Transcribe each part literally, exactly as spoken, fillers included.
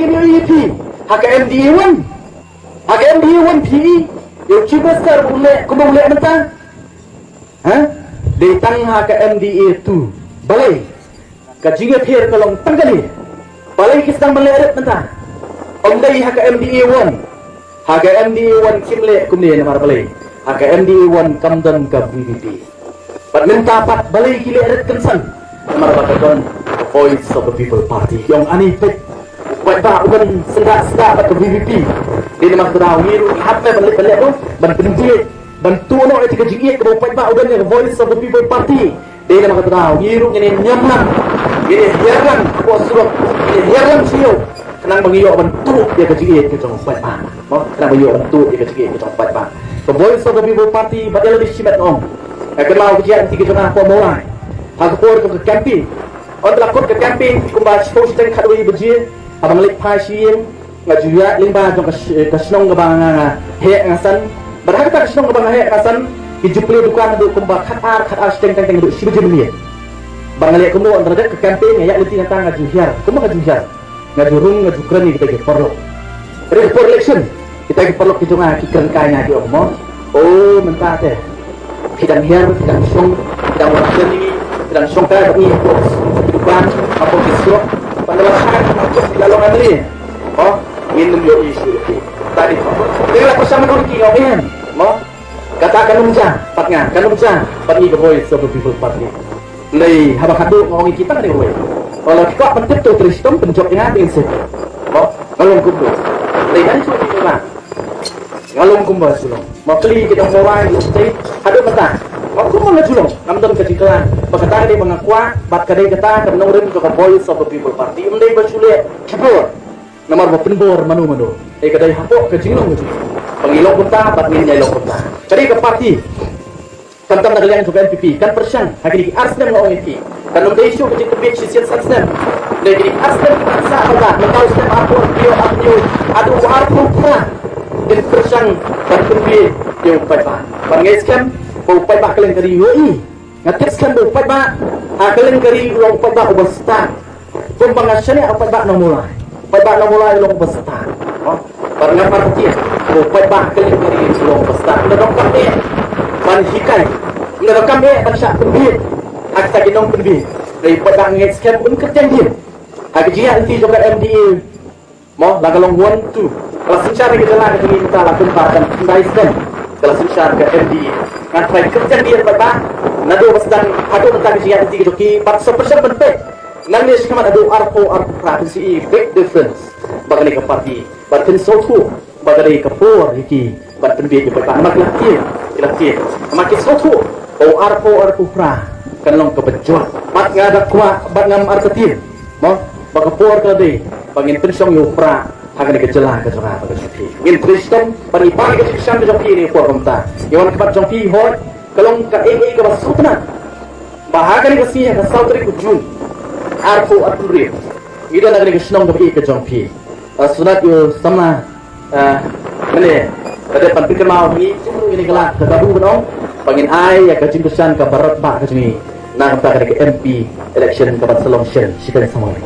Ïohi phi ha ka M D A one, ha ka M D A one phi ïohi ïa u Chief Minister u leh kumba u leh mynta. Ha? Dei tang ha ka M D A two. Balei? Ka jingïapher ka long tang kane. Balei ki sdang ban leh rit mynta? Ym dei ha ka M D A one. Ha ka M D A one kim leh kumne namar balei? Ha ka M D A one kam don ka V P P. Bad mynta pat balei ki leh rit kynsan? Namar ba ka don ka Voice of the People Party. Ïong ani peit u paidbah u ban sngewsih sngewsih bad ka V P P. Dei namar kata daw ngi ruh hap ban leh ban leh ban pynbiej ban tuh noh ïa ka jingïeit kaba u paidbah u don ïa ka Voice of the People Party. Dei namar kata daw ngi ruh ngin ïa niam lang, ngin ïa hiar lang hapoh surok, ngin ïa hiar lang sha ïew. Khnang ba ngi ïoh ban tuh ïa ka jingïeit ka jong u paidbah. Mo, khnang ba ngi ïoh ban tuh ïa ka jingïeit ka jong u paidbah. Ka Voice of the People Party bad ïa lade shimet ong. Nga kynmaw ka jingïaid lynti ka jong nga hapoh Mawlai ha ka por jong ka campaign. Haba la kut ka campaign kumba shiphew shiteng khatwei baje, haba nga leit phai sha ïing, nga ju ïaid lyngba jong ka sh-, ka shnong kaba nga, nga heh nga san. Bad ha kata ka shnong kaba nga heh nga san, ki ju plie dukan haduh kumba khatar, khatar shiteng teng teng haduh shi baje mynmiet. Bad nga leh kumno, hynda la dep ka campaign, nga ïaid lynti nangta, nga ju hiar, kumba nga ju hiar, nga ju rung, nga ju kren ïa kita ki paralok. Hynrei ka por election, kita ki paralok ki jong nga ki kren kai ïa nga, ki ong, mo, o, mynta te phi dang hiar, phi dang shong, phi dang wan sha ngi, phi dang shongkai bad ngi hapoh ki dukan, hapoh ki surok. Hynda la shai, phi la long MLA, mo, ngin ym ïohi shuh ïa phi. Te la pyrshang mynta ki, nga ong, em, mo, kata kan ym jia bad nga, kan ym jia bad ngi ka Voice of the People Party. Hynrei haba khatduh nga ong ïa ki, tang kane kawei. Lada phi kwah ban tip to trei shitom, pynjop ïa nga, phin sngewthuh. Mo, nga long kumto. Hynrei ngan shu ong ïa nga, nga long kumba shu long. Mo, kylli ki nong Mawlai, ki nong State, haduh mynta, mo, kumba nga ju long, ngam don ka jingkylla. Ba kata ka dei ba nga kwah, bad ka dei kata ka nongrim jong ka Voice of the People Party. Ym dei ba shu leh jubor namar ba pynbor mano mano. Ei, ka dei hapoh ka jinglong ka jong ngi ba ngi long kumta bad ngin ïai long kumta. Ka dei ka party, khamtam na ka liang jong ka N P P, kan pyrshang ha kine ki ar snem, nga ong ïa phi, kan ym dei shuh ka jingpynbiej shisien san snem. Dei kine ki ar snem ki ban sah, mynta, mynta u snem arphew hynriew, arphew hynñiew haduh arphew phra, kin pyrshang ban pynbiej ïa u paidbah. Bad nga ngeit skhem ba u paidbah kylleng ka ri u ïohi. Nga tip skhem ba u paidbah ha kylleng ka ri u long u paidbah uba stad. Kumba nga shaniah, u paidbah Nongmawlai, u paidbah Nongmawlai u long uba stad. Bad ngam artatien ba u paidbah ha kylleng ka ri u long uba stad. Ym da donkam eh ban hikai, ym da donkam eh ban shah pynbiej ha kita ki nongpynbiej. Hynrei u paidbah, nga ngeit skhem, un kyrteng dien ha ka jingïaid lynti jong ka M D A. Mo, la ka long one two. Ka la synshar ïa ka jylla ka jong ngi mynta la kumba tang khyndai snem. Ka la synshar ka M D A. Ngan try kyrteng dien bad ba naduh ba sdang haduh mynta ka jingïaid lynti ka jong ki, bad sa pyrshang ban peit nangne shakhmat haduh arphew arphew phra, phin sa i big difference ba kane ka party. Bad phin sngewthuh ba ka dei ka por ïa ki ban pynbiej ïa u paidbah. Namar ki la ktien, ki la ktien. Namar ki sngewthuh ba u arphew arphew phra kan long kaba jot. Bad nga da kwah bad ngam artatien, mo, ba ka por ka la dei ba ngin pynshong ïa u prah ha kane ka jylla ka jong nga bad ka jong phi. Ngin trei shitom ban ïa pynbeit ïa ka jingkyrshan ka jong phi ha kane ka por kumta. Ïa wan khmat jong phi, hooid, ka long kaei kaei kaba sngewtynnat ba ha kane ka sngi, ha ka saw tarik u June, arphew arphew hynriew, ngi don ha kane ka shnong kaba ïeit ka jong phi. Ah, sngewtynnat ïa u samla, ah, mynne, ka dei ban pynkynmaw ïa ngi, jingmut ïa kane ka lad ka Babu, ban ong ba ngin ai ïa ka jingkyrshan kaba radbah ka jong ngi na ka bynta kane ka M P election kaba sa long shen shiteng samoi.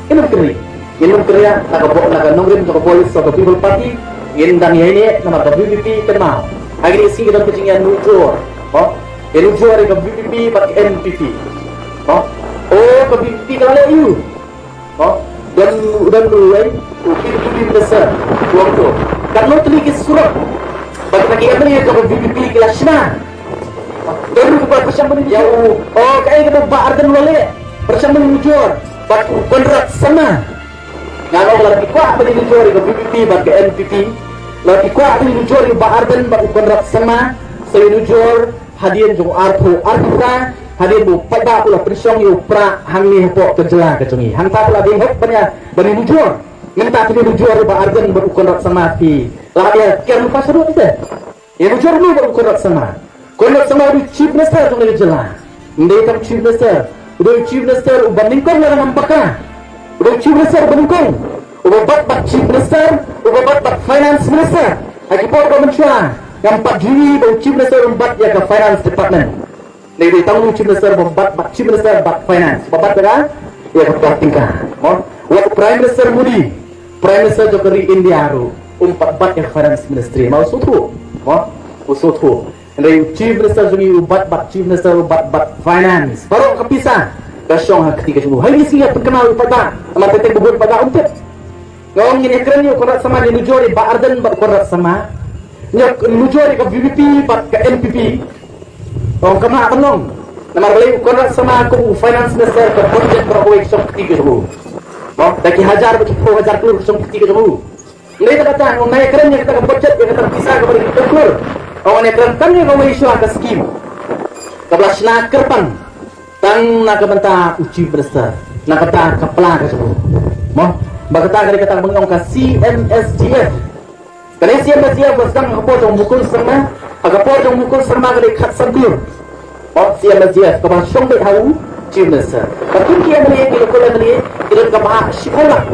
Ngin ym kynriah, ngin ym kynriah na ka vo-, na ka nongrim jong ka Voice of the People Party. Ngin dang ïaineh namar ka V P P, kynmaw, ha kine ki sngi ka don ka jingïanujor, mo, ïanujor ïa ka V P P bad ka N P P, mo. O, ka V P P ka la leh aïu? Mo, don, don uwei u P W D minister u ong to, katno tylli ki surok ba kita ki M L A jong ka V P P ki la shna. Don ruh uba pyrshang ban ïa u, o, kaei kaba u Bah Ardent u la leh, pyrshang ban ïanujor bad u Conrad Sangma. Nga ong, lada phi kwah ban ïanujor ïa ka V P P bad ka N P P, lada phi kwah ban ïanujor ïa u Bah Ardent bad u Conrad Sangma, sa ïanujor hadien jong u arphew arphew phra, hadien ba u paidbah u la pynshong ïa u prah hangne hapoh ka jylla ka jong ngi. Hangta phi la dei hok ban ïa, ban ïanujor. Mynta phi ïanujor ïa u Bah Ardent bad u Conrad Sangma, phi la ïa ker lypa shaduh te. Ïanujor mano bad u Conrad Sangma? Conrad Sangma u dei u Chief Minister jong kane ka jylla. Ym dei tang Chief Minister, u dei u Chief Minister uba nyngkong lada ngam bakla. U dei u Chief Minister uba nyngkong uba bat bad Chief Minister, uba bat bad Finance Minister. Ha ki por ba mynshuwa ngam pat ju i ba u Chief Minister um bat ïa ka Finance Department. Dei, dei tang u Chief Minister ba bat, bat Chief Minister bad Finance, ba bat ïa ka, ïa ka bat tyngka. Mo, wat u Prime Minister Modi, Prime Minister jong ka ri India ruh um pat bat ïa ka Finance Ministry. Ma u sngewthuh. Mo? U sngewthuh. Hynrei u Chief Minister jong ngi u bat bat, Chief Minister u bat bat Finance. Baroh ka pisa ka shong ha ka kti ka jong u. Hynrei ngi sngew ïa pynkynnah u pat ba. Namar kata ba bun pat ba um tip. Nga ong ngin ïakren ïa u Conrad Sangma, ngin nujor ïa Bah Ardent bad u Conrad Sangma. Ngin nujor ïa ka V P P bad ka N P P. Ong kam lah ban long. Namar balei u Conrad Sangma kum u Finance Minister ka budget baroh kawei ka shong ha ka kti ka jong u. Mo, da ki hajar bad ki phew hajar klur ka shong ha ka kti ka jong u. Hynrei kata, ong nai kren ïa kata ka budget, ïa kata ka pisa kaba ki phew klur. Ong nai kren tang ïa kawei shuwa ka skim kaba la shna kyrpang tang na ka bynta u Chief Minister, na ka bynta ka pla ka jong u. Mo, ba kata ka dei kata kaba ngi ong ka C M S D F. Kane C M S D F ba sdang ha ka por jong u Mukul Sangma, ha ka por jong u Mukul Sangma ka dei khatsan klur. Mo, C M S D F kaba shong beit ha u Chief Minister. Ba kum ki M L A, ki local M L A, ki don ka bhah shiphew lak.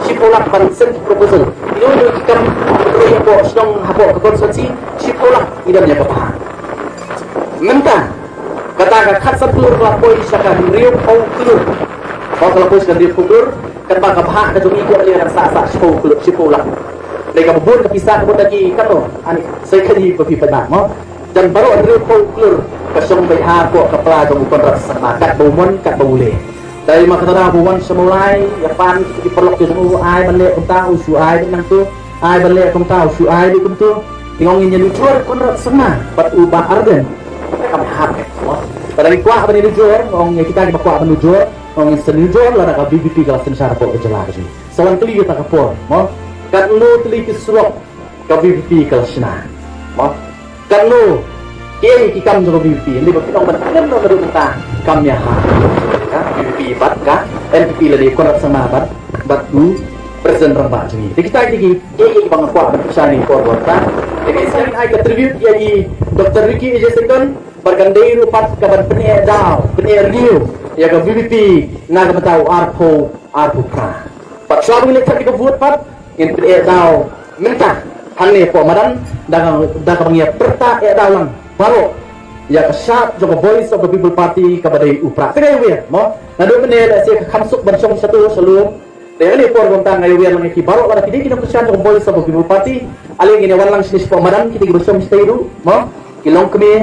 Shiphew lak ban send ki proposal. Ki don ki kam ki hapoh shnong, hapoh ka constituency, shiphew lak ki don ïa ka bhah. Mynta kata ka khatsan klur ka la poi sha ka hynriewphew klur. Mo, ka la poi sha ka hynriewphew klur. Katba ka bhah ka jong ngi ko, ale, ka sah sah shiphew klur, shiphew lak. Dei kaba bun ka pisa, ka bun da ki, katno, ani, sa kane ba phi pat ba, mo. Jan baroh hynriewphew klur ka shong beit hapoh ka pla jong u Conrad Sangma, katba u mon, katba u leh. Dei ma kata da ba u wan sha Mawlai ïa pan kita ki paralok ki jong u, ai ban leh kumta, u shu ai beit nangto, ai ban leh kumta, u shu ai beit kumto. Te nga ong ngin ïa nujor ïa u Conrad Sangma bad u Bah Ardent. Kam hap, mo. Lada ngi kwah ban ïa nujor, nga ong ïa kita kiba kwah ban nujor, nga ong ngin sa nujor lada ka V P P ka la synshar hapoh ka jylla ka jong ngi. Sa wan kylli kata ka por, mo. Katno tylli ki surok ka V P P ka la shna, mo. Katno kiei ki kam jong ka V P P, hynrei ba phi ong ban kren naduh mynta kam ïahap. Ka V P P bad ka N P P lane Conrad Sangma bad, bad u President rangbah jong ngi. Te kita ki, ki, kiei kiba nga kwah ban kyrshan ha kane ka por ba mynta. Te nga sa ai ka tribute ïa i Doctor Ricky A J Syngkon, bad kan dei ruh pat kaban pyneh daw, pyneh renew ïa ka V P P na ka bynta u arphew, arphew phra. Bad shuwa ba ngin leit thad ïa ka vote pat, ngin pyneh daw mynta hangne hapoh madan, da ka, da kaba ngi ïa pyrta eh daw lang baroh ïa ka shad jong ka Voice of the People Party kaba dei u Prah. Te nga ïawer, mo, naduh mynne lehse ka kham suk ban shong shato shalom. Te ha kane ka por kumta nga ïawer lang ïa ki baroh lada ki dei ki nongkyrshan jong ka Voice of the People Party. Ale ngin ïa wan lang shane shapoh madan, kita kiba shong shatei ruh, mo, ki longkmie,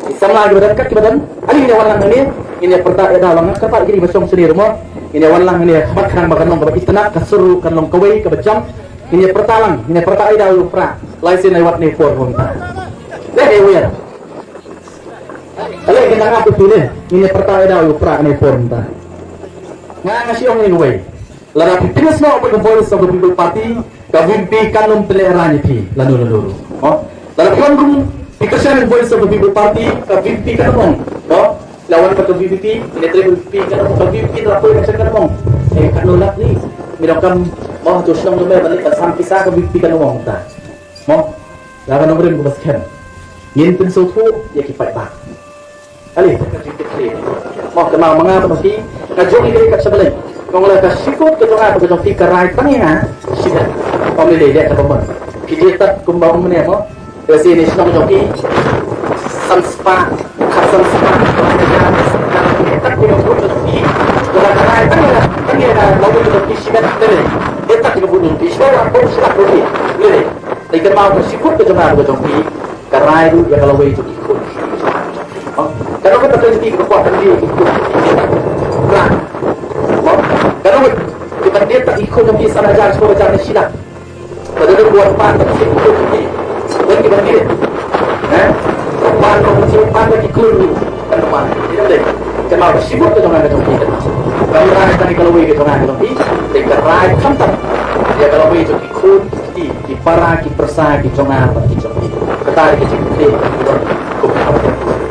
ki samla kiba don kat kiba don. Ale ngin ïa wan lang hangne, ngin ïa pyrta eh daw lang, kata kita kiba shong shane ruh, mo. Ngin ïa wan lang hangne, ha khmat khnang ba kan long kaba itynnad, ka sur ruh kan long kawei kaba jam. Ngin ïa pyrta lang, ngin ïa pyrta eh daw ïa u Prah. Lai sien lai wat ne por kumta. Dei eh wer. Ale ngin nang ap ïa phi ne, ngin ïa pyrta eh daw ïa u Prah ne por kumta. Nga, nga shu ong ïa kawei. Lada phi pynïasnoh bad ka Voice of the People Party, ka V P P kan ym pynlehrain ïa phi lano lano ruh. Mo? Lada phi wan kum phi kyrshan ïa ka Voice of the People Party, ka V P P kan ym ong, mo? La wan bad ka V P P, ine trei V P P kan ym ong, ka V P P la poi kan ym ong. Eh, katno lak ne? Me donkam, mo, hato shnong jong me ban leit ban san pisa, ka V P P kan ym ong ta. Mo? La ka nongrim kaba skhem. Ngin pynsngewthuh ïa ki paidbah. Ale, ka jingtip khlem. Mo, ka ma, ma nga bad ma phi, ka jong i ka dei kat shaba lei. Nga ong la ka shi vote ka jong nga bad ka jong phi ka rai tang ïa nga shimet. Ym lei lei, leh kaba mon. Phi dei tat kumba ong mynne, mo. Ka shi ne shnong jong phi san spah, khatsan spah. Tat ïa ka vote ka jong phi. Ka rai tang ïa, tang ïa ka lawei ka jong phi shimet, lei lei. Dei tat ïa ka vote jong phi shimet, la vote shimet jong phi. Lei lei. Dei ka ma, ka shi vote ka jong nga bad ka jong phi. Ka rai ruh ïa ka lawei jong ki khun. Ka nong ka ta ka jong ki, ka kwah ka jong ki, ki khun. Ka nong ka ta ki khun jong ki san hajar, shiphew hajar ne shi lak. Ka dei ka kwah pan ka ki khun jong ki. Don ki ban ki. Eh? Pan ka ki, pan ka ki khun. Ka nong man. Ka nong ka shi vote ka jong nga ka jong ki. Ka rai ka lawei ka jong nga ka jong ki. Dei ka rai khamtam ïa ka lawei jong ki khun. Ki, ki para, ki pyrsa, ki jong nga bad ki jong phi. Kata ka jingkitkhlieh ka don kum ka.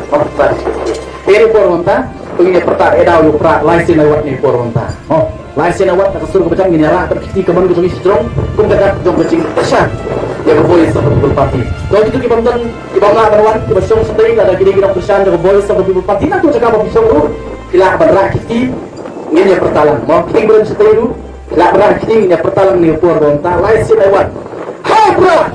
Mo, kata ka jingkitkhlieh. Te ne por mynta, to ngin ïa pyrta eh daw ïa u Prah, lai sien lai wat ne por mynta. Mo, lai sien lai wat na ka sur kaba jam ngin ïa rah bad ka kti kamon ka jong ngi shi jrong, kum ka dak jong ka jingkyrshan ïa ka Voice of the People Party. To kito ki bym don, ki bym lah ban wan, kiba shong shatei, lada ki dei ki nongkyrshan jong ka Voice of the People Party, na to jaka ba phi shong ruh, phi lah ban rah ki kti, ngin ïa pyrta lang. Mo, ki dei ki bym don shatei ruh, Lah ba ki ïa pyrta lang ne por ba mynta lai sien lai wat. Ha u Prah!